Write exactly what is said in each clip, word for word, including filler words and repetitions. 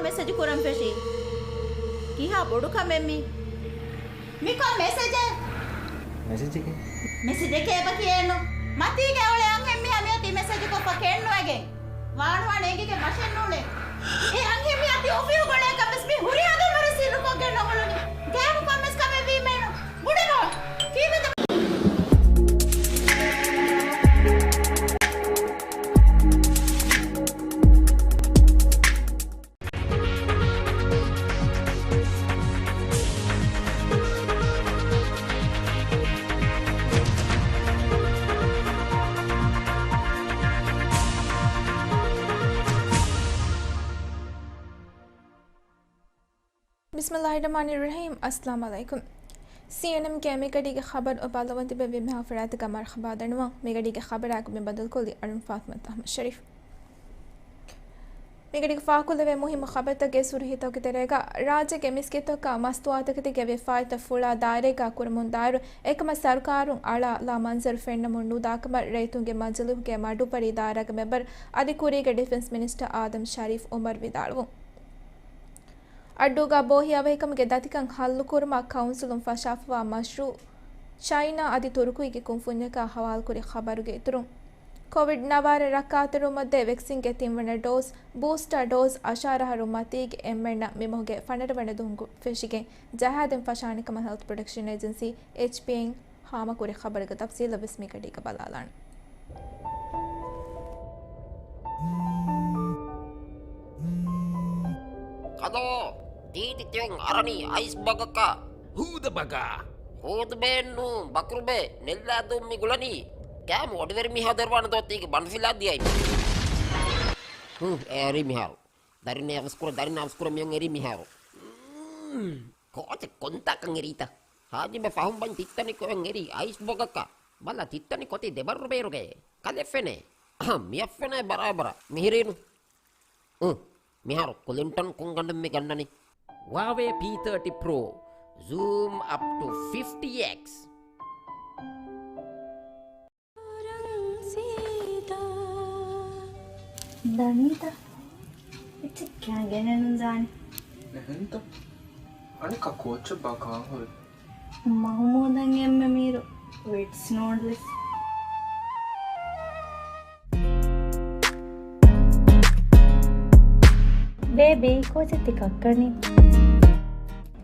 މެސެޖު ކުރަން ފެށީ. ކިހާ ބޮޑު ކަމެއް މީ؟ މި ކޮން މެސެޖެއް؟ މެސެޖެކޭ. މެސެޖެކޭ އެބަ ކިޔޭނު. މަތީގެ އުޅޭ އަންހެންމީހާ މިއޮތީ މެސެޖު ކޮށްފަ ކެންނުވެގެން. ވާނުވާނެ އެނގިގެން ވަށެއް ނޫޅޭ. އެ އަންހެންމީހާ ތި އޮފީހުގަ އުޅޭ ކަމެސް މި ހުރިހާ ދުވަހު ސިއްރުކޮށްގެން ނުއުޅުނީ. ގޭމު ކޮންމެސް ކަމެއް ވީމޭނު. ބުނެބަ. ކީއްވެތަ؟ ބިސްމިﷲ އައްރަޙްމާނި އައްރަޙީމް. އައްސަލާމު ޢަލައިކުމް. ސީއެންއެމްގެ މިގަޑީގެ ޚަބަރު ބަލަމުން ތިބެ ވިމެހާ ފަރާތަކަށް މަރްޙަބާ ދަންނަވަން. މިގަޑީގެ ޚަބަރާއެކު މި ބަދަލުކޮށްލީ އަޅުން ފާތިމަތު އަޙްމަދު ޝަރީފް. މިގަޑީގެ ފާކުލެވޭ މުހިއްމު ޚަބަރުތަކުގެ ސުރުޚީތަކުގެ ތެރޭގަ، ރާއްޖޭގެ މިސްކިތްތަކާ މަސްތުވާތަކެތީގެ ވިޔަފާރިތައް ފުޅާ ދާއިރާއެއްގަ ކުރަމުން ދާއިރު އެކަމަށް ސަރުކާރުން އަޅާ ލާ މަންޒަރު ފެންނަމުން ނުދާކަމަށް ރައްޔިތުންގެ މަޖިލީހުގެ މަޑުއްވަރީ ދާއިރާގެ މެމްބަރު އަދި ކުރީގެ ޑިފެންސް މިނިސްޓަރ އާދަމް ޝަރީފް އުމަރު ވިދާޅުވުން. އައްޑޫގަ ބޯހިޔާވަހިކަމުގެ ދަތިކަން ހައްލުކުރުމަށް ކައުންސިލުން ފަށާފަވާ މަޝްރޫއު ޗައިނާ އަދި ތުރުކީގެ ކުންފުންޏަކާ ހަވާލުކުރި ޚަބަރުގެ އިތުރުން، ކޮވިޑް ނަވާރަ ރައްކާތެރިވުމަށްދޭ ވެކްސިންގެ ތިންވަނަ ޑޯޒް، ބޫސްޓާ ޑޯޒް، އަށާރަހަރު މަތީގެ އެންމެންނަށް މިމަހުގެ ފަނަރަވަނަ ދުވަހު ފެށިގެން ޖަހާދޭން ފަށާނެކަމަށް ހެލްތު ޕްރޮޓެކްޝަން އޭޖެންސީ، އެޗްޕީއޭއިން ހާމަކުރި ޚަބަރުގެ ތަފްސީލަށް ވެސް މިގަޑީގަ ބަލާލާނަން. ކަލޯ، ތީތި ތިއޮން އަރަނީ އައިސް ބަގަކަށް. ހޫދަ ބަގާ. ހޫދުބޭއެއްނޫ، ބަކުރުބޭ، ނެއްލާދޫ މި ގުޅަނީ. ކާމު އޮޑިވެރި މީހާ ދޮރުވާނެ ދޯ ތީގެ ބަނޑުފިލާ ދިޔައި. ހު، އޭރީ މިހާރު. ދަރިން އަވަސްކުރަ، ދަރިން އަވަސްކުރަ މިއޮން އެރީ މިހާރު. ކޯޗެއް ކޮންތާކަން އެރީތަ؟ ހާޖިބެ ފަހުން ބަން ތިއްތަނި ކޮއެން އެރީ އައިސް ބޮގަކަށް. ބަލަ ތިއްތަނި ކޮތި ދެބައްރު ބޭރުގައޭ. ކަލެ ފެނޭ. އަހަ، މިއަށް ފެނޭ ބަރާބަރަށް. މިހިރީނު. އު، މިހާރު ކުލިންޓަން ކޮން ގަނޑެއް މި ގަންނަނީ؟ ހުއާވޭ ޕީ ތާޓީ ޕްރޯ. ޒޫމް އަޕް ޓު ފިފްޓީ އެކްސް. ދަނީތަ؟ އެއްޗެއް ކާ ގެނެއް ނުދާނެ. އެހެންތަ؟ އަނެއްކާ ކޯޗެއް ބާ ކާން ހުރި؟ މަހުމޫދަށް އެންމެ މީރު ވިޓްސް ނޫޑްލްސް. ބޭބީ، ކޯޗެއް ތި ކައްކަނީ؟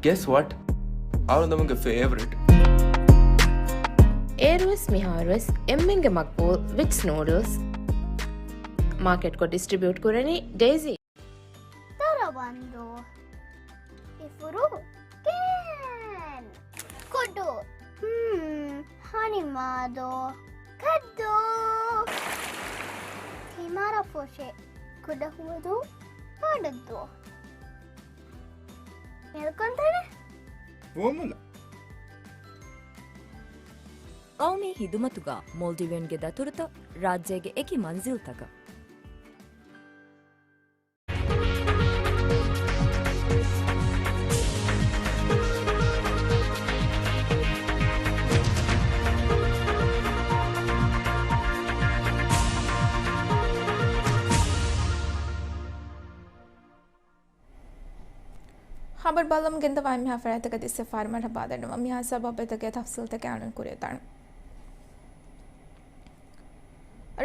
Guess what? އަޅުގަނޑުގެ ފޭވަރިޓް. އޭރުވެސް މިހާރުވެސް އެންމެންގެ މަގްބޫލް ވިޓްސް ނޫޑްލްސް. މާކެޓްކޮށް ޑިސްޓްރިބިއުޓް ކުރަނީ ޑޭޒީ. ދަރަވަންދޫ. އިފުރު. ކޭން. ކުޑު. ހުން. ހަނިމާދޯ. ކައްދޫ. ތިމަރަފުށި. ކުޑަހުވަދޫ. ބޮޑަށްދޫ. މެލްކޮންތަނެ. ފުވައްމުލައް. ގައުމީ ހިދުމަތުގަ މޯލްޑިވިއަންގެ ދަތުރުތައް ރާއްޖޭގެ އެކި މަންޒިލްތަކަށް. ޚަބަރު ބަލަމުން ގެންދަވާ މިހާ ފަރާތަކަށް ދިއްސެފާރި މަރުޙަބާ ދަންނަވަން. މިހާ ސަބަބުތަކުގެ ތަފްސީލްތަކެއް އަޅުން ކުރިއަށް ދާނަން.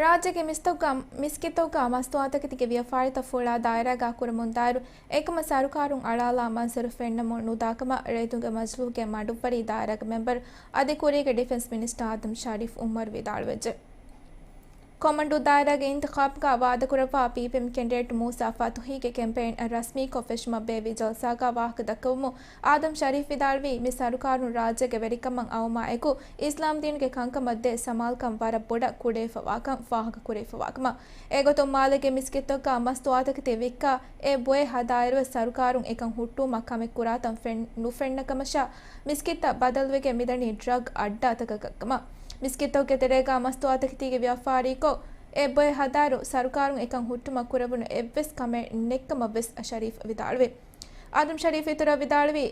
ރާއްޖޭގެ މިސްތޮކްގަ-، މިސްކިތްތަކުގަ މަސްތުވާތަކެތީގެ ވިޔަފާރިތައް ފުޅާ ދާއިރާގަ ކުރަމުންދާއިރު، އެކަމަށް ސަރުކާރުން އަޅާލާ މަންޒަރު ފެންނަމުން ނުދާކަމަށް ރައްޔިތުންގެ މަޖިލީހުގެ މަޑުއްވަރީ ދާއިރާގެ މެމްބަރު އަދި ކުރީގެ ޑިފެންސް މިނިސްޓަރ އާދަމް ޝަރީފް އުމަރު ވިދާޅުވެއްޖެ. ކޮމަންޑޫ ދާއިރާގެ އިންތިޚާބުގަ ވާދަކުރައްވާ ޕީޕީއެމް ކެންޑިޑޭޓް މޫސާ ފަތުހީގެ ކެމްޕޭން ރަސްމީކޮށް ފެށުމަށް ބޭއްވި ޖަލްސާގަ ވާހަކަ ދައްކަވަމުން އާދަމް ޝަރީފް ވިދާޅުވީ، މި ސަރުކާރުން ރާއްޖޭގެ ވެރިކަމަށް އައުމާއެކު، އިސްލާމްދީނުގެ ކަންކަމަށްދޭ ސަމާލުކަން ވަރަށް ބޮޑަށް ކުޑަވެފަވާކަން ފާހަގަކުރެވިފަވާކަމަށް. އެގޮތުން މާލޭގެ މިސްކިތްތަކުގަ މަސްތުވާތަކެތި ވިއްކާ، އެ ބޮއެ ހަދާއިރުވެސް ސަރުކާރުން އެކަން ހުއްޓުވުމަށް ކަމެއް ކުރާތަން ފެން-، ނުފެންނަ ކަމަށާ، މިސްކިތްތައް ބަދަލުވެގެން މިދަނީ ޑްރަގް އައްޑާތަކަކަށްކަމަށް. މިސްކިތްތަކުގެ ތެރޭގަ މަސްތުވާތަކެތީގެ ވިޔަފާރީކޮށް، އެ ބޮއެ ހަދާއިރު ސަރުކާރުން އެކަން ހުއްޓުމަށް ކުރެވުނު އެއްވެސް ކަމެއް ނެތްކަމަށްވެސް ޝަރީފް ވިދާޅުވި. އާދަމް ޝަރީފް އިތުރަށް ވިދާޅުވީ،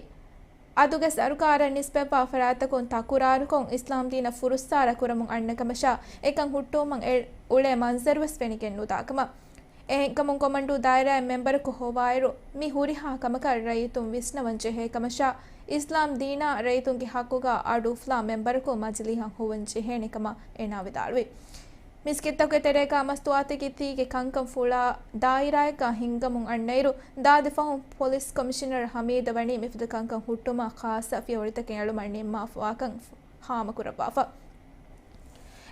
އަދުގެ ސަރުކާރަށް ނިސްބަތްވާ ފަރާތްތަކުން ތަކުރާރުކޮށް، އިސްލާމްދީނަށް ފުރުއްސާރަ ކުރަމުން އަންނަ ކަމަށާ، އެކަން ހުއްޓުވުމަށް އެ-، އުޅޭ މަންޒަރުވެސް ފެނިގެން ނުދާކަމަށް. އެހެންކަމުން ކޮމަންޑޫ ދާއިރާއިން މެންބަރަކު ހޮވާއިރު، މި ހުރިހާ ކަމަކަށް ރައްޔިތުން ވިސްނަވަން ޖެހޭ ކަމަށާ، އިސްލާމް ދީނާ ރައްޔިތުންގެ ޙައްޤުގަ އަޑު އުފުލާ މެންބަރަކު މަޖިލީހަށް ހޮވަން ޖެހޭނެ ކަމަށް އޭނާ ވިދާޅުވި. މިސްކިތްތަކުގެ ތެރޭގަ މަސްތުވާތަކެތީގެ ކަންކަން ފުޅާ ދާއިރާއެއްގަ ހިންގަމުން އަންނައިރު، ދާދި ފަހުން ޕޮލިސް ކޮމިޝަނަރ ޙަމީދަ ވަނީ މިފަދަ ކަންކަން ހުއްޓުމަށް ޚާއްޞަ ފިޔަވަޅުތަކެއް އެޅުމަށް ނިންމާފަވާކަން ހާމަކުރައްވާފަ.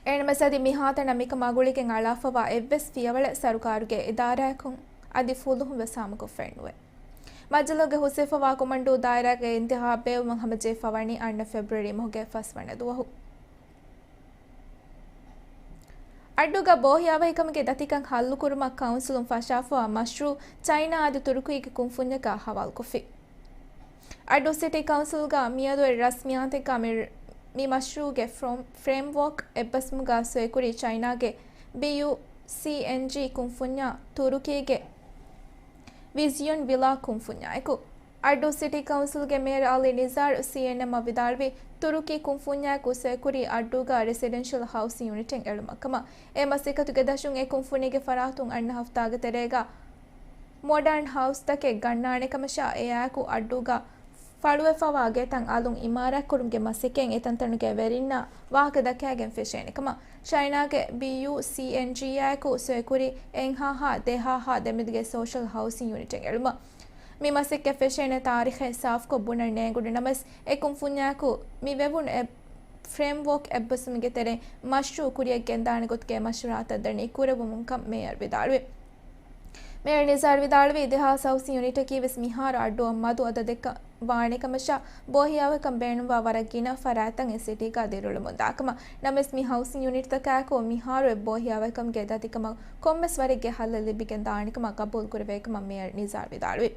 އެހެންނަމަވެސް އަދި މިހާތަނަށް މިކަމާ ގުޅިގެން އަޅާފަވާ އެއްވެސް ފިޔަވަޅެއް ސަރުކާރުގެ އިދާރާއަކުން އަދި ފުލުހުން ވެސް ހާމަކޮށްފައެއް ނުވޭ. މަޖިލީހުގެ ހުސްވެފަވާ ކޮމަންޑޫ ދާއިރާގެ އިންތިޚާބު ބޭއްވުމަށް ހަމަޖެހިފަ ވަނީ އަންނަ ފެބްރުއަރީ މަހުގެ ފަސްވަނަ ދުވަހު. އައްޑޫގަ ބޯހިޔާވަހިކަމުގެ ދަތިކަން ހައްލުކުރުމަށް ކައުންސިލުން ފަށާފަވާ މަޝްރޫއު ޗައިނާ އަދި ތުރުކީގެ ކުންފުންޏަކާ ހަވާލުކޮށްފި. އައްޑޫ ސިޓީ ކައުންސިލްގަ މިއަދު އޮތް ރަސްމިއްޔާތެއްގަ މި، މި މަޝްރޫއުގެ ފްރޯ-، ފްރޭމްވޯކް އެއްބަސްވުމުގަ ސޮއިކުރީ ޗައިނާގެ ބީޔޫސީއެންޖީ ކުންފުންޏާ ތުރުކީގެ ވިޒިއޮން ވިލާ ކުންފުންޏާއެކު. އައްޑޫ ސިޓީ ކައުންސިލްގެ މޭޔަރ އަލީ ނިޒާރު ސީއެންއެމްއަށް ވިދާޅުވީ، ތުރުކީ ކުންފުންޏާއެކު ސޮއިކުރީ އައްޑޫގަ ރެސިޑެންޝަލް ހައުސިން ޔުނިޓެއް އެޅުމަށްކަމަށް. އެ މަސައްކަތުގެ ދަށުން އެ ކުންފުނީގެ ފަރާތުން އަންނަ ހަފްތާގެ ތެރޭގަ މޮޑާން ހައުސްތަކެއް ގަންނާނެ ކަމަށާ، އެއާއެކު އައްޑޫގަ ފަޅުވެފަވާ ގެތައް އަލުން އިމާރާތްކުރުމުގެ މަސައްކަތް އެތަންތަނުގެ ވެރިންނާ ވާހަކަ ދައްކައިގެން ފެށޭނެ ކަމަށް. ޗައިނާގެ ބީޔޫސީއެންޖީއާއެކު ސޮއިކުރި އެއްހާހާ ދެހާހާ ދެމެދުގެ ސޯޝަލް ހައުސިން ޔުނިޓެއް އެޅުމަށް. މި މަސައްކަތް ފެށޭނެ ތާރީޚެއް ސާފުކޮށް ބުނަން ނޭނގުނު ނަމަވެސް، އެ ކުންފުންޏާއެކު މި ވެވުނު އެ ފްރޭމްވޯކް އެއްބަސްވުމުގެ ތެރެއިން މަޝްރޫއު ކުރިއަށް ގެންދާނެ ގޮތުގެ މަޝްވަރާތައް ދަނީ ކުރެވުމުން ކަން މޭޔަރު ވިދާޅުވި. މޭޔަރ ނިޒާރު ވިދާޅުވީ، ދެހާސް ހައުސިން ޔުނިޓަކީ ވެސް މިހާރު އައްޑޫއަށް މަދު އަދަދެއްގަ ވާނެ ކަމަށާ، ބޯހިޔާވަހިކަން ބޭނުންވާ ވަރަށް ގިނަ ފަރާތްތައް އެ ސިޓީގަ ދިރިއުޅެމުން ދާކަމަށް. ނަމަވެސް މި ހައުސިން ޔުނިޓްތަކާއެކު މިހާރު އެ ބޯހިޔާވަހިކަމުގެ ދަތިކަމަށް ކޮންމެސް ވަރެއްގެ ހައްލެއް ލިބިގެން ދާނެ ކަމަށް ގަބޫލު ކުރެވޭ ކަމަށް މޭޔަރ ނިޒާރު ވިދާޅުވި.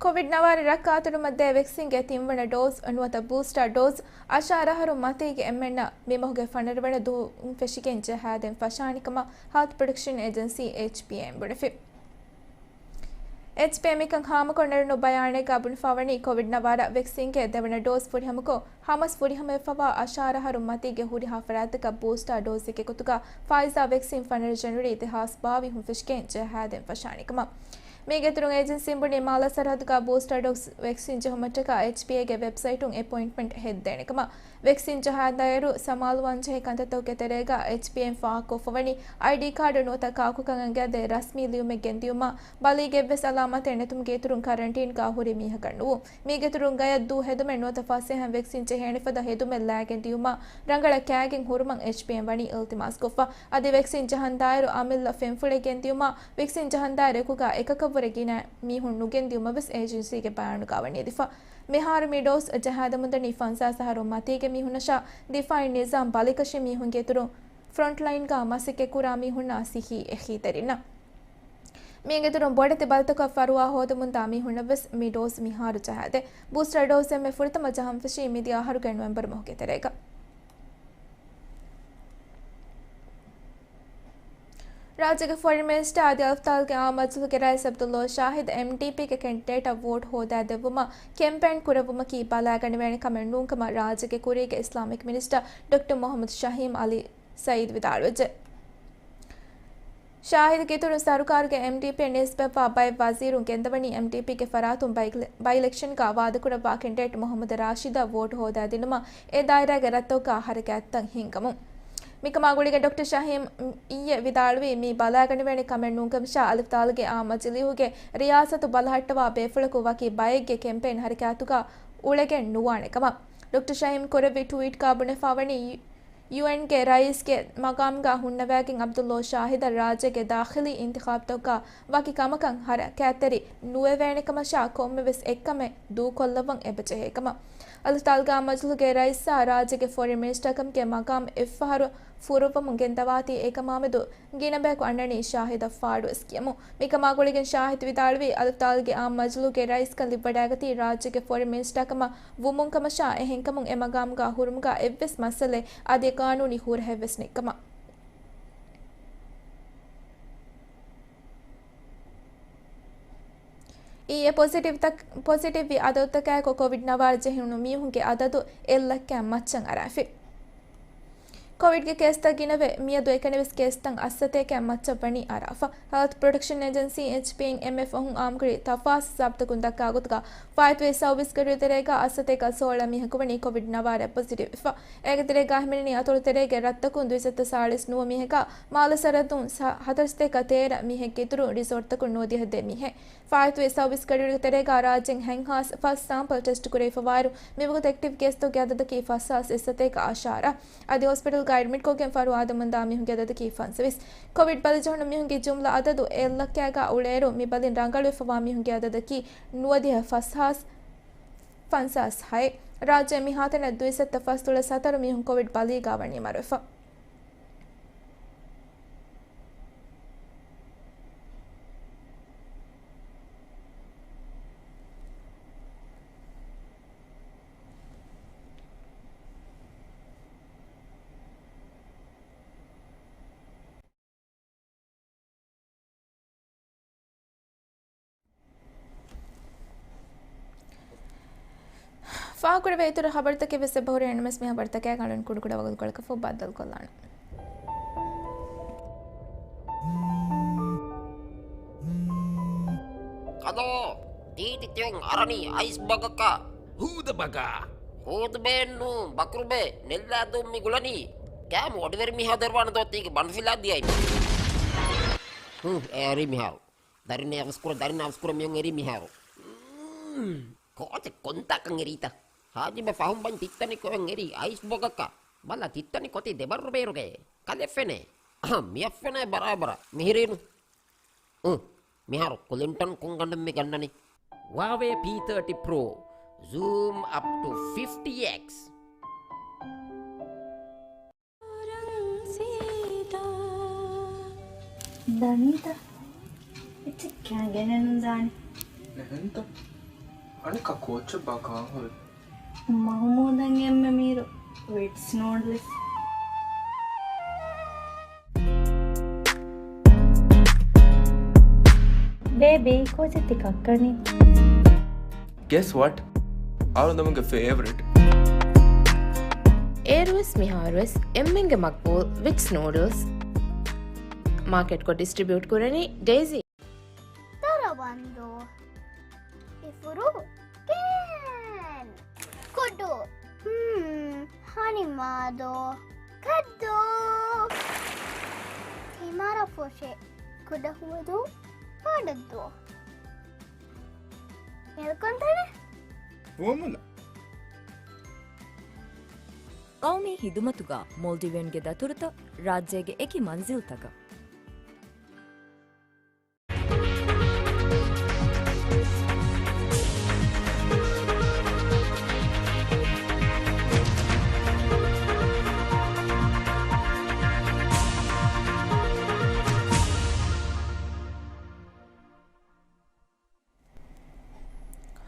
ކޮވިޑް ނަވާރަ ރައްކާތެރިވުމަށްދޭ ވެކްސިންގެ ތިންވަނަ ޑޯޒް ނުވަތަ ބޫސްޓާ ޑޯޒް އަށާރަ އަހަރުން މަތީގެ އެންމެންނަށް މި މަހުގެ ފަނަރަވަނަ ދުވަހުން ފެށިގެން ޖަހާދޭން ފަށާނެ ކަމަށް ހެލްތް ޕްރޮޓެކްޝަން އޭޖެންސީ، އެޗްޕީއޭ، އެން ބުނެފި. އެޗްޕީއޭ މިކަން ހާމަކޮށް ނެރުނު ބަޔާނެއްގަ ބުނެފަވަނީ، ކޮވިޑް ނަވާރަ ވެކްސިންގެ ދެވަނަ ޑޯޒް ފުރިހަމަކޮށް، ހަމަސް ފުރިހަމަވެފަވާ އަށާރަ އަހަރުން މަތީގެ ހުރިހާ ފަރާތަކަށް ބޫސްޓާ ޑޯޒެއްގެ ގޮތުގަ ފައިޒާ ވެކްސިން ފަނަރަ ޖެނުއަރީ ދެހާސް ބާވީސް ހުން ފެށިގެން ޖަހާދޭން ފަށާނެ ކަމަށް. މީގެ އިތުރުން އޭޖެންސީން ބުނީ، މާލަ ސަރަހައްދުގަ ބޫސްޓާ ޑޯޒް ވެކްސިން ޖެހުމަށްޓަކާ އެޗްޕީއޭގެ ވެބްސައިޓުން އެޕޮއިންޓްމަންޓް ހެއްދޭނެ ކަމަށް. ވެކްސިން ޖަހާދާއިރު ސަމާލުވާންޖެހޭ ކަންތައްތަކުގެ ތެރޭގަ އެޗްޕީއޭން ފާހަގަކޮށްފަވަނީ، އައިޑީ ކާޑު ނުވަތަ ކާކުކަން އެނގޭދޭ ރަސްމީ ލިޔުމެއް ގެންދިޔުމާ، ބަލީގެއްވެސް އަލާމަތެއް ނެތުމުގެ އިތުރުން ކަރަންޓީންގަ ހުރި މީހަކަށް ނުވުން. މީގެ އިތުރުން ގަޔަށް ދޫ ހެދުމެއް ނުވަތަ ފަސޭހައިން ވެކްސިން ޖެހޭނެ ފަދަ ހެދުމެއް ލައިގެން ދިޔުމަށް ރަނގަޅަށް ކާގެން ހުރުމަށް އެޗްޕީއޭން ވަނީ އިލްތިމާސްކޮށްފަ. އަދި ވެކްސިން ޖަހަންދާއިރު އަމިއްލަ ފެންފުޅެއް ގެންދިޔުމާ، ވެކްސިން ޖަހަންދާއިރު އެކުގަ އެކަކަށްވުރެ ގިނަ މީހުން ނުގެންދިޔުމަށް ވެސް އޭޖެންސީގެ ބަޔާނުގަ ވަނީ ލިބިފަ. މިހާރު މި ޑޯޒް ޖަހާދެމުންދަނީ ފަންސާސް އަހަރުން މަތީގެ މީހުންނަށާ، ދިފާއީ ނިޒާމް ބަލިކަށި މީހުންގެ އިތުރުން ފްރޮންޓްލައިންގަ މަސައްކަތްކުރާ މީހުންނާ ސިއްހީ އެހީތެރިންނަށް. މީގެ އިތުރުން ބޮޑެތި ބަލިތަކަށް ފަރުވާ ހޯދަމުންދާ މީހުންނަށްވެސް މި ޑޯޒް މިހާރު ޖަހާދޭ. ބޫސްޓާ ޑޯޒް އެންމެ ފުރަތަމަ ޖަހަން ފެށީ މިދިޔަ އަހަރުގެ ނޮވެމްބަރު މަހުގެ ތެރޭގަ. ރާއްޖޭގެ ފޮރިން މިނިސްޓަރ އަދި އަލިފުތާލުގެ އާއްމު މަޖިލީހުގެ ރައީސް ޢަބްދުﷲ ޝާހިދު އެމްޑީޕީގެ ކެންޑިޑޭޓަށް ވޯޓް ހޯދާދެއްވުމަށް ކެމްޕޭން ކުރެއްވުމަކީ ބަލާގަނެވޭނެ ކަމެއް ނޫން ކަމަށް ރާއްޖޭގެ ކުރީގެ އިސްލާމިކް މިނިސްޓަރ ޑޮކްޓަރ މުޙައްމަދު ޝަހީމް އަލީ ސައީދު ވިދާޅުވެއްޖެ. ޝާހިދުގެ އިތުރުން ސަރުކާރުގެ އެމްޑީޕީ ނިސްބަތްވާ ބައެއް ވަޒީރުން ގެންދަވަނީ އެމްޑީޕީގެ ފަރާތުން ބައި-، ބައި-އިލެކްޝަންގަ ވާދަކުރައްވާ ކެންޑިޑޭޓް މުޙައްމަދު ރާޝިދަށް ވޯޓް ހޯދާދިނުމަށް އެ ދާއިރާގެ ރަށްތަކުގަ ހަރަކާތްތައް ހިންގަމުން. މިކަމާ ގުޅިގެން ޑޮކްޓަރ ޝަހީމް އިއްޔެ ވިދާޅުވީ، މި ބަލާގަނެވޭނެ ކަމެއް ނޫންކަމަށާ، އަލިފުތާލުގެ އާއްމު މަޖިލީހުގެ ރިޔާސަތު ބަލަހައްޓަވާ ބޭފުޅަކު ވަކި ބައެއްގެ ކެމްޕޭން ހަރަކާތުގަ އުޅެގެން ނުވާނެ ކަމަށް. ޑޮކްޓަރ ޝަހީމް ކުރެއްވި ޓްވީޓްގަ ބުނެފަވަނީ، ޔޫއެންގެ ރައީސްގެ މަގާމްގަ ހުންނަވައިގެން ޢަބްދުﷲ ޝާހިދަށް ރާއްޖޭގެ ދާޚިލީ އިންތިޚާބްތަކުގަ ވަކި ކަމަކަށް ހަރަކާތްތެރި ނުވެވޭނެކަމަށާ، ކޮންމެވެސް އެއްކަމެއް ދޫކޮށްލައްވަން އެބަޖެހޭކަމަށް. އަލިފުތާލުގެ އާއްމު މަޖިލީހުގެ ރައީސާ ރާއްޖޭގެ ފޮރިން މިނިސްޓަރކަމުގެ މަގާމް އެއްފަހަރު ފުރުއްވަމުން ގެންދަވާތީ، އެކަމާމެދު ގިނަ ބަޔަކު އަންނަނީ ޝާހިދަށް ފާޑުވެސް ކިޔަމުން. މިކަމާ ގުޅިގެން ޝާހިދު ވިދާޅުވީ، އަލިފުތާލުގެ އާއްމު މަޖިލީހުގެ ރައީސްކަން ލިބިވަޑައިގަތީ ރާއްޖޭގެ ފޮރިން މިނިސްޓަރކަމަށް ވުމުން ކަމަށާ، އެހެންކަމުން އެ މަގާމުގަ ހުރުމުގަ އެއްވެސް މައްސަލައެއް އަދި ގާނޫނީ ހުރަހެއްވެސް ނެތްކަމަށް. އިއްޔެ ޕޮޒިޓިވްތަކް-، ޕޮޒިޓިވްވި އަދަދުތަކާއެކު ކޮވިޑް ނަވާރަ ޖެހުނު މީހުންގެ އަދަދު އެއް ލައްކައަށް މައްޗަށް އަރާފި. ކޮވިޑްގެ ކޭސްތައް ގިނަވެ، މިއަދު އެކަނިވެސް ކޭސްތައް އަށްސަތޭކައަށް މައްޗަށް ވަނީ އަރާފަ. ހެލްތް ޕްރޮޓެކްޝަން އޭޖެންސީ، އެޗްޕީއިން އެމްއެފް އަށް އާއްމުކުރި ތަފާސް ސަބްތަކުން ދައްކާ ގޮތުގަ، ފާއިތުވި ސައުވީސް ގަޑިއިރު ތެރޭގަ އަށްސަތޭކަ ސޯޅަ މީހަކު ވަނީ ކޮވިޑް ނަވާރަ ޕޮޒިޓިވް ވެފަ. އޭގެ ތެރޭގަ ހިމެނެނީ އަތޮޅު ތެރޭގެ ރަށްތަކުން ދުއިސައްތަ ސާޅީސް ނުވަ މީހަކާ، މާލެ ސަރަހައްދުން ސަ-، ހަތަރުސަތޭކަ ތޭރަ މީހެއް އިތުރު ރިސޯޓްތަކުން ނުވަދިހަ ދެ މީހެއް. ފާއިތުވި ސައުވީސް ގަޑިއިރުގެ ތެރޭގަ ރާއްޖޭން ހަތްހާސް ފަސް ސާމްޕަލް ޓެސްޓް ކުރެވިފަވާއިރު، މިވަގުތު އެކްޓިވް ކޭސްތަކުގެ އަދަދަކީ ފަސްހާސް އެއްސަތޭކަ އަށާރަ. އަދި ހޮސްޕިޓަލްގަ އެޑްމިޓްކޮށްގެން ފަރުވާ އަދަމުންދާ މީހުންގެ އަދަދަކީ ފަންސަވީސް. ކޮވިޑް ބަލިޖެހުނު މީހުންގެ ޖުމްލަ އަދަދު އެއް ލައްކައިގަ އުޅޭއިރު، މި ބަލިން ރަނގަޅުވެފަވާ މީހުންގެ އަދަދަކީ ނުވަދިހަ ފަސްހާސް ފަންސާސް ހައެއް. ރާއްޖެ މިހާތަނަށް ދުއިސައްތަ ފަސްދޮޅަސް ހަތަރު މީހުން ކޮވިޑް ބަލީގަ ވަނީ މަރުވެފަ. ފާހަގަކުރެވޭ އިތުރު ހަބަރުތަކެއް ވެސް އެބަހުރި. އެންމެސް މި ހަބަރުތަކާ އަޅުން ކުޑަކުޑަ ވަގުތުކޮޅަކަށްފަހު ބައްދަލުކޮށްލާނަން. ކަލޯ، ތީތި ތިޔޮން އަރަނީ އައިސް ބަގަކަށް. ހޫދަ ބަގާ. ހޫދުބޭއެއްނު، ބަކުރުބޭ، ނެއްލާދޫން މި ގުޅަނީ. ކާމު އޮޑިވެރި މީހާ ދެރުވާނެ ދޯ ތީގެ ބަނޑުފިލާ ދިޔައި. ހު، އެ އަރި މިހާރު. ދަރިން އަވަސްކުރަ، ދަރިން އަވަސްކުރަ މިޔޮން އެރީ މިހާރު. މް، ކޯޗެއް ކޮންތާކަން އެރީތަ؟ ހާޖިބެ ފަހުން ބަން ތިއްތަނި ކޮއެއް އެރީ އައިސް ބޮގަކަށް. ބަލަ ތިއްތަނި ކޮތީ ދެބަރު ބޭރުގައޭ. ކަލެއް ފެނޭ. އަހަ، މިއަށް ފެނޭ ބަރާބަރަށް. މިހިރީނު. އު، މިހާރު ކުލިންޓަން ކޮންގަނޑެއް މި ގަންނަނީ؟ ހުއާވޭ ޕީ ތާޓީ ޕްރޯ. ޒޫމް އަޕް ޓު ފިފްޓީ އެކްސް. ދަނީތަ؟ އެއްޗެއް ކާ ގެނެއްނު ދާނެ. ނެހެންތަ؟ އަނެއްކާ ކޯޗެއް ބަކާ ހުރި. މަހުމޫދަށް އެންމެ މީރު ވިޓްސް ނޫޑްލްސް. ބޭބީ، ކޯޗެއް ތި ކައްކަނީ؟ Guess what? އަޅުގަނޑުގެ ފޭވަރިޓް. އޭރުވެސް މިހާރުވެސް އެންމެންގެ މަގްބޫލް ވިޓްސް ނޫޑްލްސް. މާކެޓްކޮށް ޑިސްޓްރިބިއުޓް ކުރަނީ ޑޭޒީ. ދަރަވަންދޫ. އިފުރު. ކޭން. ކުޑު. ހްމް. ހަނިމާދޯ. ކައްދޫ. ތިމަރަފުށި. ކުޑަހުވަދޫ. ބޮޑަށްދޫ. އެލްކޮންތަނެ. ފުވަމުލަ. ޤައުމީ ހިދުމަތުގަ މޯލްޑިވިއަންގެ ދަތުރުތައް ރާއްޖޭގެ އެކި މަންޒިލްތަކަށް.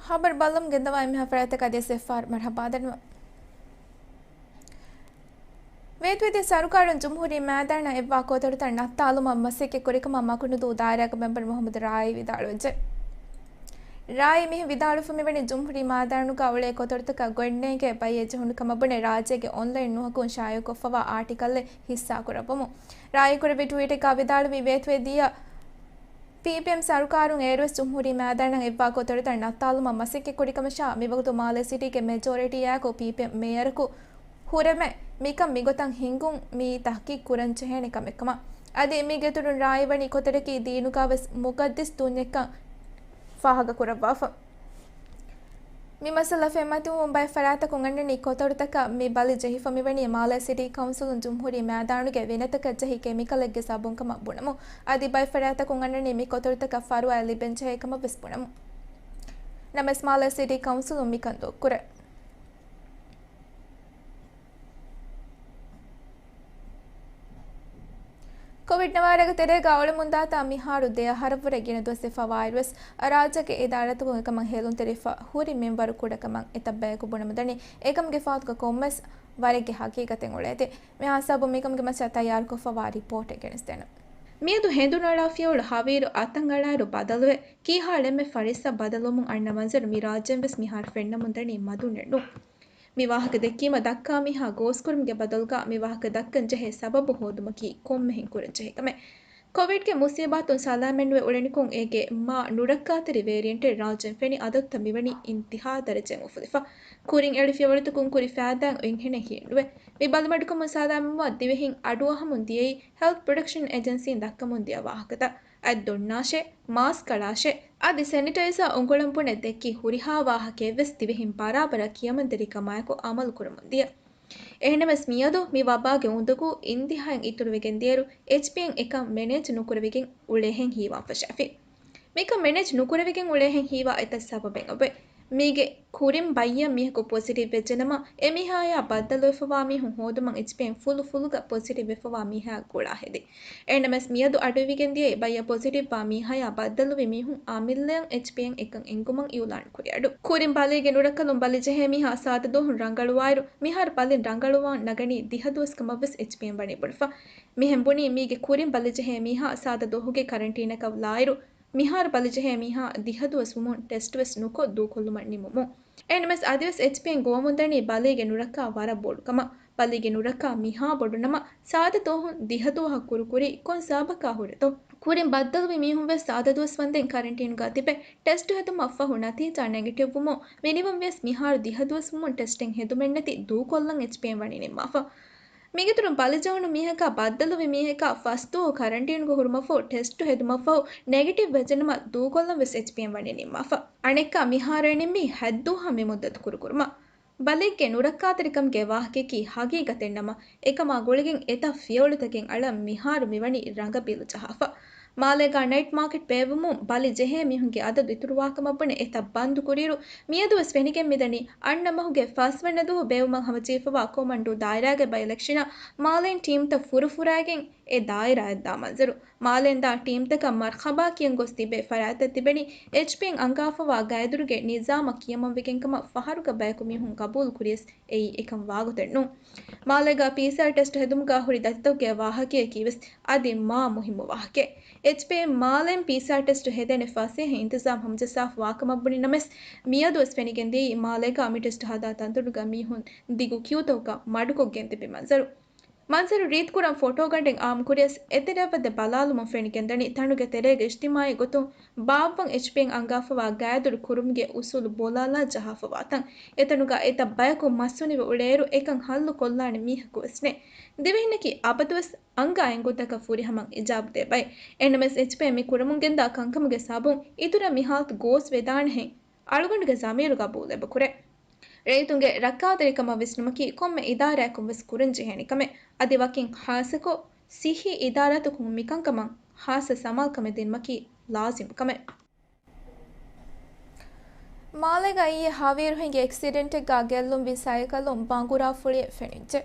ހަބަރު ބައްލަމުން ގެންދަވާ އެންމެހާ ފަރާތްތަކަށް އަދިވެސް އެއްފަހަރު މަރުޙަބާ ދަންނަވަން. ވޭތުވެދިޔަ ސަރުކާރުން ޖުމްހޫރީ މައިދާނަށް އެއްވާ ކޮތަޅުތައް ނައްތާލުމަށް މަސައްކަތް ކުރިކަމަށް މަކުނުދޫ ދާއިރާގެ މެމްބަރު މުޙައްމަދު ރާއީ ވިދާޅުވެއްޖެ. ރާއީ މިހެން ވިދާޅުވެފަ މިވަނީ ޖުމްހޫރީ މައިދާނުގަ އުޅޭ ކޮތަޅުތަކަށް ގޮތްނޭނގޭ ބައްޔެއް ޖެހުނު ކަމަށް ބުނެ ރާއްޖޭގެ އޮންލައިން ނުހަކުން ޝާއިޢުކޮށްފަވާ އާޓިކަލްއެއް ހިއްސާކުރައްވަމުން. ރާއީ ކުރެއްވި ޓްވީޓެއްގަ ވިދާޅުވީ ވޭތުވެދިޔަ ޕީޕީއެމް ސަރުކާރުން އޭރުވެސް ޖުމްހޫރީ މައިދާނަށް އެއްވާ ކޮތަޅުތައް ނައްތާލުމަށް މަސައްކަތް ކުރިކަމަށާ، މިވަގުތު މާލޭ ސިޓީގެ މެޖޯރިޓީއާއެކު ޕީޕީއެމް މޭޔަރަކު ހުރެމެ، މިކަން މިގޮތަށް ހިނގުން މިއީ ތަހްޤީޤު ކުރަން ޖެހޭނެ ކަމެއްކަމަށް. އަދި މީގެއިތުރުން ރާއީ ވަނީ ކޮތަޅަކީ ދީނުގަވެސް މުޤައްދަސް ދުންޏެއްކަން ފާހަގަކުރައްވާފަ. މި މައްސަލަ ފެންމަތިވުމުން ބައެއް ފަރާތަކުން އަންނަނީ ކޮތަޅުތަކަށް މި ބަލި ޖެހިފަ މިވަނީ މާލޭ ސިޓީ ކައުންސިލުން ޖުމްހޫރީ މައިދާނުގެ ވިނަތަކަށް ޖެހި ކެމިކަލެއްގެ ސަބުން ކަމަށް ބުނަމުން. އަދި ބައެއް ފަރާތަކުން އަންނަނީ މި ކޮތަޅުތަކަށް ފަރުވާއެއް ލިބެން ޖެހޭ ކަމަށް ވެސް ބުނަމުން. ނަމަވެސް މާލޭ ސިޓީ ކައުންސިލުން މިކަން ދޫކުރޭ. ކޮވިޑް ނަވާރަގެ ތެރޭގަ އުޅެމުންދާތާ މިހާރު ދެ އަހަރަށްވުރެ ގިނަ ދުވަސް ވެފަ ވާއިރުވެސް، ރާއްޖޭގެ އިދާރާތަކުން އެކަމަށް ހޭލުންތެރިވެފަ ހުރި މިންވަރު ކުޑަކަމަށް އެތައް ބަޔަކު ބުނަމުންދަނީ، އެކަމުގެ ފަހަތުގަ ކޮންމެސް ވަރެއްގެ ހަގީގަތެއް އުޅޭތީ. މިހާ ހިސާބުން މިކަމުގެ މައްޗަށް ތައްޔާރުކޮށްފަވާ ރިޕޯޓެއް ގެނެސްދޭނަން. މިއަދު ހެނދުނުއަޅާފިޔަވަޅު ހަވީރު އަތަށްއަޅާއިރު ބަދަލުވެ، ކީހާ ޅެމެއް ފަރިއްސަ ބަދަލުވަމުން އަންނަ މަންޒަރު މި ރާއްޖޭން ވެސް މިހާރު ފެންނަމުންދަނީ މަދު ނެއްނުން. މި ވާހަކަ ދެއްކީމަ ދައްކާ މީހާ ގޯސްކުރުމުގެ ބަދަލުގަ މި ވާހަކަ ދައްކަން ޖެހޭ ސަބަބު ހޯދުމަކީ ކޮންމެހެން ކުރަން ޖެހޭ ކަމެއް. ކޮވިޑްގެ މުސީބާތުން ސަލާމަތްނުވެ އުޅެނިކޮށް އޭގެ މާ ނުރައްކާތެރި ވޭރިއެންޓެއް ރާއްޖޭން ފެނި އަދަދުތައް މިވަނީ އިންތިހާ ދަރަޖައިން އުފުލިފަ. ކުރިން އެޅި ފިޔަވަޅުތަކުން ކުރި ފައިދާއެއް އޮތްހެނެއް ހިއެއްނުވޭ. މި ބަލިމަޑުކަމުން ސަލާމަތްވާ ދިވެހިން އަޑުއަހަމުން ދިޔައީ ހެލްތް ޕްރޮޓެކްޝަން އެޖެންސީން ދައްކަމުން ދިޔަ ވާހަކަތައް. އަތް ދޮންނާށޭ، މާސް ކަޅާށޭ، އަދި ސެނިޓައިޒާ އުނގުޅަން ބުނެ ދެއްކި ހުރިހާ ވާހަކައެއްވެސް ދިވެހިން ބަރާބަރަށް ކިޔަމަންތެރިކަމާއެކު އަމަލު ކުރަމުން ދިޔަ. އެހެންނަމަވެސް މިއަދު މި ވަބާގެ އުނދަގޫ އިންތިހާއިން އިތުރުވެގެން ދިޔައިރު، އެޗްޕީއެން އެކަން މެނޭޖް ނުކުރެވިގެން އުޅޭހެން ހީވާން ފަށާފި. މިކަން މެނޭޖް ނުކުރެވިގެން އުޅޭހެން ހީވާ އެތައް ސަބަބެއް އޮވޭ. މީގެ ކުރިން ބައްޔަށް މީހަކު ޕޮޒިޓިވް ވެއްޖެނަމަ، އެ މީހާޔާ ބައްދަލުވެފަވާ މީހުން ހޯދުމަށް އެޗްޕީއެން ފުލު ފުލުގަ ޕޮޒިޓިވް ވެފަވާ މީހާ ގުޅާ ހެދި. އެހެންނަމަވެސް މިއަދު އަޑުއިވިގެން ދިޔައީ ބައްޔަށް ޕޮޒިޓިވް ވާ މީހާޔާ ބައްދަލުވި މީހުން އާ މިއްލަޔަށް އެޗްޕީއެން އެކަން އެނގުމަށް އިއުލާން ކުރި އަޑު. ކުރިން ބަލީގެ ނުރައްކަލުން ބަލި ޖެހޭ މީހާ ސާދަ ދުވަހުން ރަނގަޅުވާއިރު، މިހާރު ބަލިން ރަނގަޅުވާން ނަގަނީ ދިހަ ދުވަސް ކަމަށްވެސް އެޗްޕީއެން ވަނީ ބުނެފަ. މިހެން ބުނީ މީގެ ކުރިން ބަލި ޖެހޭ މީހާ ސާދަ ދުވަހުގެ ކަރަންޓީނަކަށް ލާއިރު، މިހާރު ބަލި ޖެހޭ މީހާ ދިހަ ދުވަސް ވުމުން ޓެސްޓްވެސް ނުކޮށް ދޫކޮށްލުމަށް ނިމުމުން. އެހެންނަމަވެސް އަދިވެސް އެޗްޕީއެން ގޮވަމުންދަނީ ބަލީގެ ނުރައްކާ ވަރަށް ބޮޑު ކަމަށް. ބަލީގެ ނުރައްކާ މިހާ ބޮޑު ނަމަ، ސާދަ ދުވަހުން ދިހަ ދުވަހަށް ކުރުކުރީ ކޮން ސަބަބަކާ ހުރެތޯ؟ ކުރިން ބައްދަލުވި މީހުންވެސް ސާދަ ދުވަސް ވަންދެން ކަރަންޓީނުގަ ތިބެ، ޓެސްޓު ހެދުމަށްފަހު ނަތީޖާ ނެގެޓިވް ވުމުން، މިނިވަންވިޔަސް މިހާރު ދިހަ ދުވަސް ވުމުން ޓެސްޓެއް ހެދުމެއްނެތި ދޫކޮށްލަން އެޗްޕީއެން ވަނީ ނިންމާފަ. މިގެ އިތުރުން ބަލިޖެހުނު މީހަކާ ބައްދަލުވި މީހަކާ ފަސްދުވަހު ކަރަންޓީނުގަ ހުރުމަށްފަހު ޓެސްޓު ހެދުމަށްފަހު ނެގެޓިވް ވެއްޖެނަމަ ދޫކޮށްލަން ވެސް އެޗްޕީއެން ވަނީ ނިންމާފަ. އަނެއްކާ މިހާރު އެ ނިންމީ ހަތްދުވަހަށް މި މުއްދަތު ކުރުކުރުމަށް. ބަލިއެއްގެ ނުރައްކާތެރިކަމުގެ ވާހަކަޔަކީ ހަގީގަތެއް ނަމަ، އެކަމާ ގުޅިގެން އެތައް ފިޔަވަޅުތަކެއް އަޅަން މިހާރު މިވަނީ ރަނގަބީލު ޖަހާފަ. މާލޭގާ ނައިޓް މާކެޓް ބޭއްވުމުން ބަލި ޖެހޭ މީހުންގެ އަދަދު އިތުރުވާކަމަށް ބުނެ އެތައް ބަންދު ކުރިއިރު، މިއަދުވެސް ފެނިގެން މިދަނީ އަންނަ މަހުގެ ފަސްވަނަ ދުވަހު ބޭއްވުމަށް ހަމަޖެހިފަވާ ކޮމަންޑޫ ދާއިރާގެ ބައި އިލެކްޝަނަށް މާލޭން ޓީމްތައް ފުރަފުރާގެން އެ ދާއިރާއަށް ދާ މަންޒަރު. މާލޭން ދާ ޓީމްތަކަށް މަރްހަބާ ކިޔަން ގޮސް ތިބޭ ފަރާތްތައް ތިބެނީ އެޗްޕީއެން އަންގާފަވާ ގައިދުރުގެ ނިޒާމަށް ކިޔަމަންވެގެން ކަމަށް ފަހަރުގަ ބަޔަކު މީހުން ގަބޫލު ކުރިޔަސް އެއީ އެކަން ވާގޮތެއް ނޫން. މާލޭގަ ޕީސީއާރް ޓެސްޓް ހެދުމުގަ ހުރި ދަތިތަކުގެ ވާހަކަޔަކީވެސް އަދި މާ މުހިއްމު ވާހަކައެއް. އެޗްޕީއެން މާލޭން ޕީސީއާރް ޓެސްޓް ހެދޭނެ ފަސޭހަ އިންތިޒާމް ހަމަޖައްސާފަ ވާކަމަށް ބުނި ނަމަވެސް، މިއަދުވެސް ފެނިގެން ދިޔައީ މާލޭގަ މި ޓެސްޓް ހަދާ ތަންތަނުގަ މީހުން ދިގު ކިޔޫތަކުގަ މަޑުކޮށްގެން ތިބި މަންޒަރު. މަންޒަރު ރީތިކުރަން ފޮޓޯގަނޑެއް އާއްމުކުރިޔަސް، އެތެރެއަށް ވަދެ ބަލާލުމުން ފެނިގެންދަނީ ތަނުގެ ތެރޭގަ އިޖްތިމާޢީ ގޮތުން ބާއްވަން އެޗްޕީއެން އަންގާފަވާ ގައިދުރު ކުރުމުގެ އުސޫލު ބޯލާލާ ޖަހާފަވާތަން. އެތަނުގަ އެތައް ބަޔަކު މަސްވަނިވެ އުޅޭއިރު އެކަން ހައްލު ކޮށްލާނެ މީހަކުވެސް ނެތް. ދިވެހިންނަކީ އަބަދުވެސް އަންގާ އެންގުންތަކަށް ފުރިހަމަން އިޖާބަ ދޭ ބައެއް. އެހެންނަމަވެސް އެޗްޕީއެން މި ކުރަމުން ގެންދާ ކަންކަމުގެ ސަބަބުން އިތުރަށް މި ހާލަތު ގޯސް ވެދާނެހެން އަޅުގަނޑުގެ ޒަމީރު ގަބޫލު އެބަ ކުރޭ. ރައްޔިތުންގެ ރައްކާތެރިކަމަށް ވިސްނުމަކީ ކޮންމެ އިދާރާއަކުން ވެސް ކުރަން ޖެހޭނެ ކަމެއް. އަދި ވަކިން ޚާއްޞަކޮށް، ސިއްހީ އިދާރާތަކުން މިކަންކަމަށް ޚާއްޞަ ސަމާލުކަމެއް ދިނުމަކީ ލާޒިމު ކަމެއް. މާލޭގަ އިއްޔެ ހަވީރު ހިނގި އެކްސިޑެންޓެއްގަ ގެއްލުންވި ސައިކަލުން ބަނގުރާފުޅިއެއް ފެނިއްޖެ.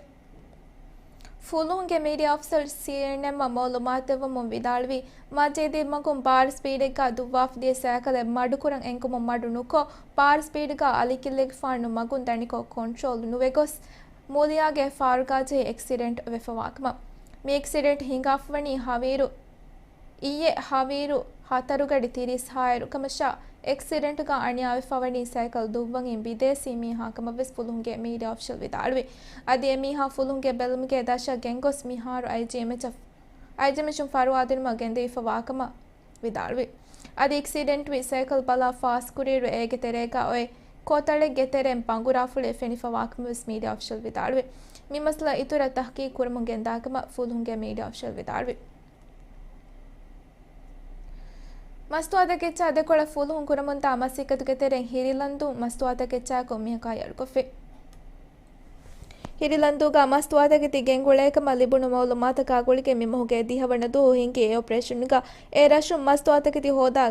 ފުލުހުންގެ މީޑިއާ އޮފިސަރ ސީއެންއެމްއަށް މައުލޫމާތު ދެއްވަމުން ވިދާޅުވީ، މަޖީދީ މަގުން ބާރަ ސްޕީޑެއްގަ ދުއްވާފަ ދިޔަ ސައިކަލެއް މަޑުކުރަން އެންގުމުން މަޑު ނުކޮށް، ބާރަ ސްޕީޑްގަ އަލިކިއްލެވިފާނު މަގުން ދަނިކޮށް ކޮންޓްރޯލް ނުވެގޮސް، މުލިއާގެ ފާރުގަ ޖެހި އެކްސިޑެންޓް ވެފަވާކަމަށް. މި އެކްސިޑެންޓް ހިނގާފަވަނީ ހަވީރު އިއްޔެ ހަވީރު ހަތަރު ގަޑި ތިރީސް ހާއިރު ކަމަށާ، އެކްސިޑެންޓްގަ އަނިޔާވެފަވަނީ ސައިކަލް ދުއްވަން އިން ބިދޭސީ މީހާ ކަމަށްވެސް ފުލުހުންގެ މީޑިއާ އޮފިޝަލް ވިދާޅުވި. އަދި އެ މީހާ ފުލުހުންގެ ބެލުމުގެ ދަށަށް ގެންގޮސް މިހާރު އައިޖީއެމްއެޗަށް، އައިޖީއެމްއެޗުން ފަރުވާ ދިނުމަށް ގެންދެވިފަވާކަމަށް ވިދާޅުވި. އަދި އެކްސިޑެންޓްވި ސައިކަލް ބަލާ ފާސްކުރިއިރު އޭގެ ތެރޭގަ އޮތް ކޮތަޅެއްގެ ތެރެއިން ބަނގުރާފުޅި ފެނިފަވާކަމަށްވެސް މީޑިއާ އޮފިޝަލް ވިދާޅުވި. މި މައްސަލަ އިތުރަށް ތަހްޤީޤު ކުރަމުން ގެންދާކަމަށް ފުލުހުންގެ މީޑިއާ އޮފިޝަލް ވިދާޅުވި. މަސްތުވާތަކެއްޗާ ދެކޮޅަށް ފުލުހުން ކުރަމުންދާ މަސައްކަތުގެ ތެރެއިން ހިރިލަންދޫ މަސްތުވާތަކެއްޗާއެކު މީހަކު ހައްޔަރުކޮށްފި. ހިރިލަންދޫގަ މަސްތުވާތަކެތި ގެންގުޅޭކަމަށް ލިބުނު މައުލޫމާތަކާ ގުޅިގެން މި މަހުގެ ދިހަވަނަ ދުވަހު ހިނގި އެ އޮޕަރޭޝަނުގަ އެ ރަށުން މަސްތުވާތަކެތި ހޯދާ،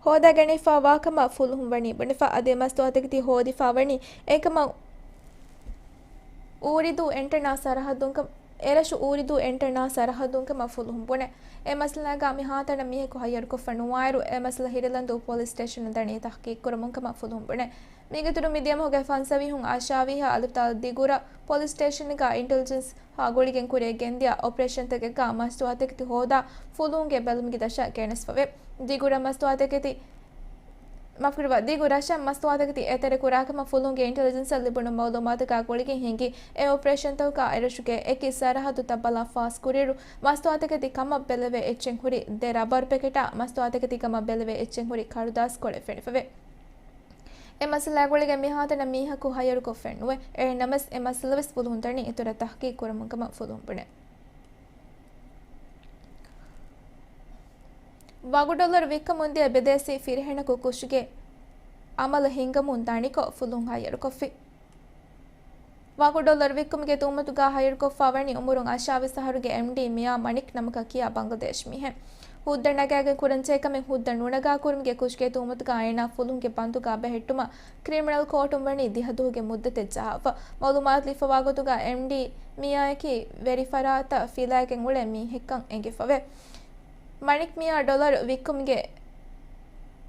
ހޯދާގެނެފަ ވާކަމަށް ފުލުހުން ވަނީ ބުނެފަ. އަދި މަސްތުވާތަކެތި ހޯދިފަ ވަނީ އެކަމަށް އޫރިދޫ އެންޓަނާ ސަރަހައްދުން ކަމަށް، އެރަށު އޫރިދޫ އެންޓަނާ ސަރަހައްދުން ކަމަށް ފުލުހުން ބުނެ. އެ މައްސަލާގަ މިހާތަނަށް މީހަކު ހައްޔަރުކޮށްފަ ނުވާއިރު، އެ މައްސަލަ ހިރިލަންދޫ ޕޮލިސް ސްޓޭޝަނުން ދަނީ ތަހްޤީޤު ކުރަމުން ކަމަށް ފުލުހުން ބުނެ. މީގެ އިތުރުން މިދިޔަ މަހުގެ ފަންސަވީހުން އަށާވީހަ އަލިފްތާލު ދިގުރަށް ޕޮލިސް ސްޓޭޝަންގަ އިންޓެލިޖެންސް ގުޅިގެން ކުރިއަށް ގެންދިޔަ އޮޕަރޭޝަންތަކެއްގަ މަސްތުވާތަކެތި ހޯދާ ފުލުހުންގެ ބެލުމުގެ ދަށަށް ގެނެސްފަވޭ. ދިގުރަށް މަސްތުވާތަކެތި މާފުކުރައްވާ، ދިގު ރަށަށް މަސްތުވާތަކެތި އެތެރެ ކުރާކަމަށް ފުލުހުންގެ އިންޓެލިޖެންސަށް ލިބުނު މައުލޫމާތުގަ ގުޅިގެން ހިނގި އެ އޮޕަރޭޝަންތަކުގަ އެރަށުގެ އެކި ސަރަހައްދުތައް ބަލާ ފާސް ކުރިއިރު، މަސްތުވާތަކެތި ކަމަށް ބެލެވޭ އެއްޗެއް ހުރި ދެ ރަބަރު ޕެކެޓާ، މަސްތުވާތަކެތި ކަމަށް ބެލެވޭ އެއްޗެއް ހުރި ކަރުދާސް ކޮޅެއް ފެނިފަވޭ. އެ މައްސަލާ ގުޅިގެން މިހާތަނަށް މީހަކު ހައްޔަރުކޮށްފައެއް ނުވޭ. އެހެންނަމަވެސް، އެ މައްސަލަވެސް ފުލުހުން ދަނީ އިތުރަށް ތަހުގީގު ކުރަމުން ކަމަށް ފުލުހުން ބުނޭ. ވަގު ޑޮލަރު ވިއްކަމުންދިޔަ ބިދޭސީ ފިރިހެނަކު ކުށުގެ އަމަލު ހިންގަމުން ދަނިކޮށް، ފުލުހުން ހައްޔަރުކޮށްފި. ވަގު ޑޮލަރު ވިއްކުމުގެ ތުހުމަތުގަ ހައްޔަރުކޮށްފަ ވަނީ އުމުރުން އަށާވީސް އަހަރުގެ އެމްޑީ މިޔާ މަނިކް ނަމަކަށް ކިޔާ ބަނގްލަދޭޝް މީހެއް. ހުއްދަ ނަގާގެން ކުރަންޖެހޭ ކަމެއް ހުއްދަ ނުނަގާ ކުރުމުގެ ކުށުގެ ތުހުމަތުގަ އޭނާ ފުލުހުންގެ ބަންދުގަ ބެހެއްޓުމަށް ކްރިމިނަލް ކޯޓުން ވަނީ ދިހަ ދުވަހުގެ މުއްދަތެއް ޖަހާފަ. މައުލޫމާތު ލިބިފަވާ ގޮތުގަ އެމްޑީ މިޔާއަކީ ވެރިފަރާތަށް ފިލައިގެން އުޅޭ މީހެއްކަން އެނގިފަވޭ. މަނިކް މިޔާ ޑޮލަރު ވިއްކުމުގެ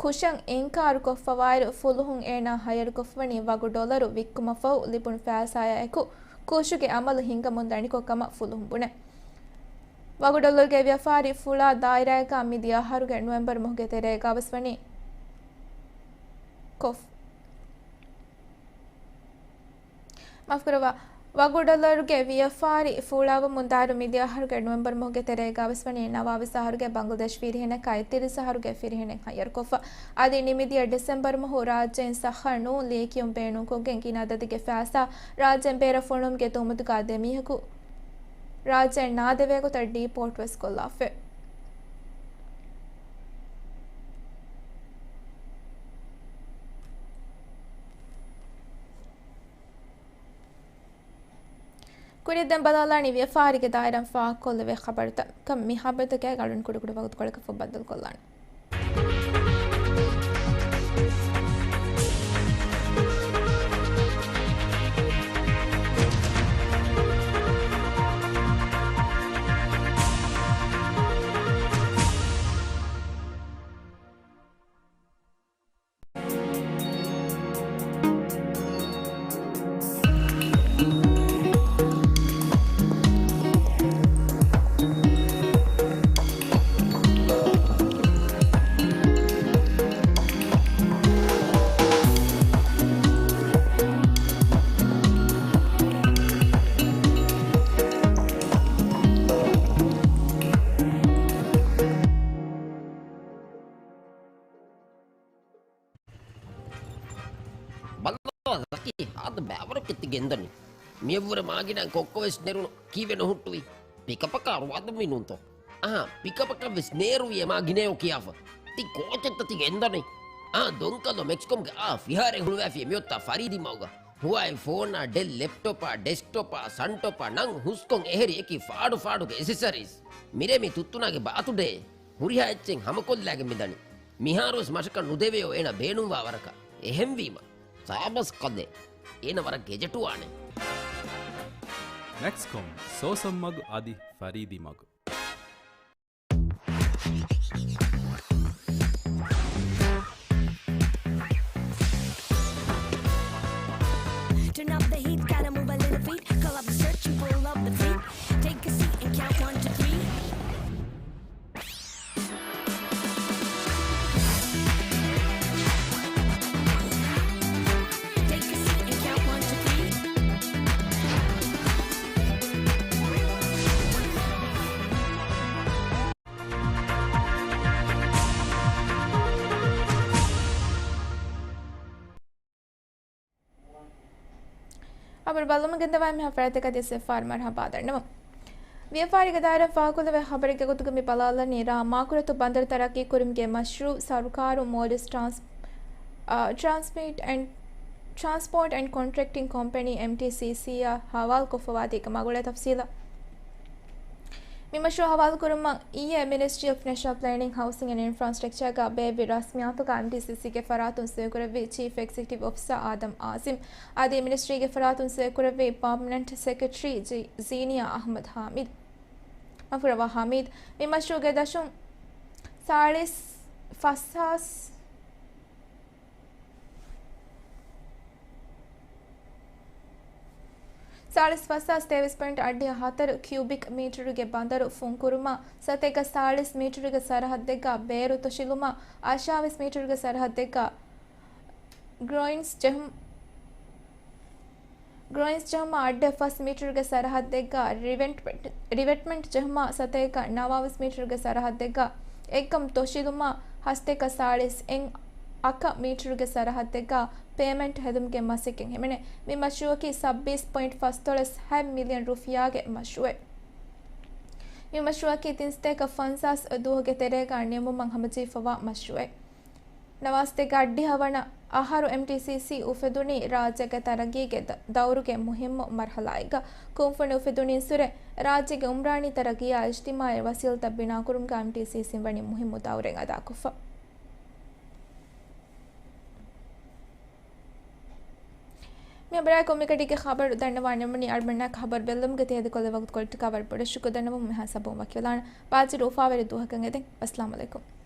ކުށަށް އިންކާރުކޮށްފަވާއިރު، ފުލުހުން އޭނާ ހައްޔަރުކޮށްފަވަނީ ވަގު ޑޮލަރު ވިއްކުމަށްފަހު ލިބުނު ފައިސާއާއެކު ކުށުގެ އަމަލު ހިންގަމުން ދަނިކޮށް ކަމަށް ފުލުހުން ބުނޭ. ވަގު ޑޮލަރުގެ ވިޔަފާރި ފުޅާ ދާއިރާއެއްގަ މިދިޔަ އަހަރުގެ ނޮވެމްބަރު މަހުގެ ތެރޭގަވެސް ވަނީ ކޮށް މާފުކުރައްވާ، ވަގު ޑޮލަރުގެ ވިޔަފާރި ފޫޅާވަމުން ދާއިރު މިދިޔަ އަހަރުގެ ނޮވެމްބަރު މަހުގެ ތެރޭގަވެސް ވަނީ ނަވާވީސް އަހަރުގެ ބަނގްލަދޭޝް ފިރިހެނަކާ އެއްތިރީސް އަހަރުގެ ފިރިހެނެއް ހައްޔަރުކޮށްފަ. އަދި ނިމިދިޔަ ޑިސެމްބަރު މަހު ރާއްޖޭން ސައްހަ ނޫން ލިޔެކިޔުން ބޭނުންކޮށްގެން ގިނަ އަދަދެއްގެ ފައިސާ ރާއްޖޭން ބޭރަށް ފޮނުވުމުގެ ތުހުމަތުގަ ދެ މީހަކު ރާއްޖޭން ނާދެވޭ ގޮތަށް ޑީޕޯޓް ވެސް ކޮށްލާފައި. ކުރިއަށް ދެން ބަލާލާނީ ވިޔަފާރީގެ ދާއިރާން ފާހަގަކޮށްލެވޭ ޚަބަރުތައް. މި ޚަބަރުތަކާއި އަޅުން ކުޑަކުޑަ ވަގުތުކޮޅަކަށް ފުށްބައްދަލުކޮށްލާނެ. ބައްލަވާ ޒަކީ، ހާދަ ބައިވަރަކަށް ތި ގެންދަނީ. މިއަށްވުރެ މާގިނަ ކޮއްކޮވެސް ނެރުނު ކީއްވެ ނުހުއްޓުވީ؟ ޕިކަޕަކާ ރުވާދަމީނުންތޯ؟ އަހާ، ޕިކަޕަކަށްވެސް ނޭރުވި އެ މާގިނަޔޯ ކިޔާފަ. ތި ކޯޗެއްތަ ތި ގެންދަނީ؟ އާ، ދޮންކަލޯ މެކްސްކޮމްގެ އާ ފިހާރައެއް ހުޅުވާފި މިއޮއްތާ ފަރީދީ މަގުގަ. ހުވާއި ފޯނާ، ޑެލް ލެޕްޓޮޕާ، ޑެސްކްޓޮޕާ، ސަންޓޮޕާ ނަން ހުސްކޮން އެހެރި އެކި ފާޑު ފާޑުގެ އެސެސަރީސް. މިރޭ މި ތުއްތުނާގެ ބާތުޑޭ. ހުރިހާ އެއްޗެއް ހަމަކޮށްލާގެން މިދަނީ. މިހާރުވެސް މަށަކަށް ނުދެވެޔޯ އޭނަ ބޭނުންވާ ވަރަކަށް. އެހެންވީމަ، ސާބަސް ކަލޭ. އޭނަ ވަރަށް ގެޖެޓުވާނެ. މެކްސްކޮމް، ސޯސަން މަގު އަދި ފަރީދީ މަގު. Turn up the heat, gotta move a little feet. Call up the search and pull up the feet. Take a seat and count one, two, three. Take a seat and count one, two, three. ޚަބަރު ބައްލަވަމުން ގެންދަވާ މި ހަފްތާގެ ދެސް ވިޔަފާރި މަރުހަބާ ދަންނަވަން. ވިޔަފާރީގެ ދާއިރާ ފާހަގަކޮށްލެވޭ ޚަބަރެއްގެ ގޮތުގަ މި ބަލާލަނީ ރ. މާކުރަތު ބަނދަރު ތަރައްޤީ ކުރުމުގެ މަޝްރޫއު ސަރުކާރުން މޯލްޑިވްސް ޓްރާންސް، އާ، ޓްރާންސްމިޓް އެންޑް، ޓްރާންސްޕޯޓް އެންޑް ކޮންޓްރެކްޓިން ކޮމްޕެނީ، އެމްޓީސީސީ، އަށް ހަވާލުކޮށްފަވާތީގެ މަގުޅޭ ތަފްސީލަށް. މި މަޝްރޫއު ހަވާލުކުރުމަށް އިއްޔެ މިނިސްޓްރީ އޮފް ނޭޝަނަލް ޕްލޭނިން، ހައުސިން އެންޑް އިންފްރާސްޓްރަކްޗާގަ ބޭއްވި ރަސްމިއްޔާތުގަ އެމްޓީސީސީގެ ފަރާތުން ސޮއިކުރެއްވި ޗީފް އެގްޒެކެޓިވް އޮފިސަރ އާދަމް އާޒިމް އަދި މިނިސްޓްރީގެ ފަރާތުން ސޮއިކުރެއްވި ޕާމަނެންޓް ސެކްރެޓަރީ ޖީ، ޒީނިޔާ އަޙްމަދު ހާމިދު. މަފުރަވާ ހާމިދު މި މަޝްރޫއުގެ ދަށުން ސާޅީސް ފަސް ހާސް ސާޅީސް ފަސް ހާސް ތޭވީސް ޕޮއިންޓް އަށްޑިހަ ހަތަރު ކިއުބިކް މީޓަރުގެ ބަނދަރު ފުންކުރުމަށް، ސަތޭކަ ސާޅީސް މީޓަރުގެ ސަރަހައްދެއްގަ ބޭރު ތޮށިލުމަށް، އަށާވީސް މީޓަރުގެ ސަރަހައްދެއްގަ ގްރޮއިންސް ޖެހުމް ގްރޮއިންސް ޖެހުމާ އައްޑެއް ފަސް މީޓަރުގެ ސަރަހައްދެއްގަ ރިވެޓް-، ރިވެޓްމަންޓް ޖެހުމާ ސަތޭކަ ނަވާވީސް މީޓަރުގެ ސަރަހައްދެއްގަ އެއްކަމް ތޮށިލުމާ ހަސްތޭކަ ސާޅީސް އެއް އަކަ މީޓަރުގެ ސަރަހައްދެއްގަ ޕޭމެންޓް ހެދުމުގެ މަސައްކަތް ހިމެނޭ. މި މަޝްރޫއަކީ ސައްބީސް ޕޮއިންޓް ފަސް ދޮޅަސް ހަތް މިލިއަން ރުފިޔާގެ މަޝްރޫއެއް. މި މަޝްރޫއަކީ ތިންސަތޭކަ ފަންސާސް ދުވަހުގެ ތެރޭގަ ނިމުމަށް ހަމަޖެހިފަވާ މަޝްރޫއެއް. ނަވާސްތޭކަ އަށްޑިހަ ވަނަ އަހަރު އެމްޓީސީސީ އުފެދުނީ ރާއްޖޭގެ ތަރައްގީގެ ދަ-، ދައުރުގެ މުހިއްމު މަރުހަލާއެއްގަ. ކުންފުނި އުފެދުނީއިންސުރެ ރާއްޖޭގެ އުމްރާނީ ތަރައްގީއާ އިޖްތިމާއީ ވަސީލަތް ބިނާކުރުމުގަ އެމްޓީސީސީން ވަނީ މުހިއްމު ދައުރެއް އަދާކޮށްފަ. މި އަނބުރާ ކޮމިކަޑީގެ ޚަބަރު ދަންނަވާނެ ވަނީ އަޅުމެންނާ ޚަބަރު ބެއްލުމުގެ ތެހެދިކޮށްލި ވަގުތުކޮޅަށް ޓިކާވަރު ބޮޑަށް ޝުކުރު ދަންނަވަމުން މިހާ ސަބުން ވަކިވެލާނަ. ބާޒިރު އުފާވެރި ދުވަހަކަށް އެދެން. އައްސަލާމު ޢަލައިކުމް.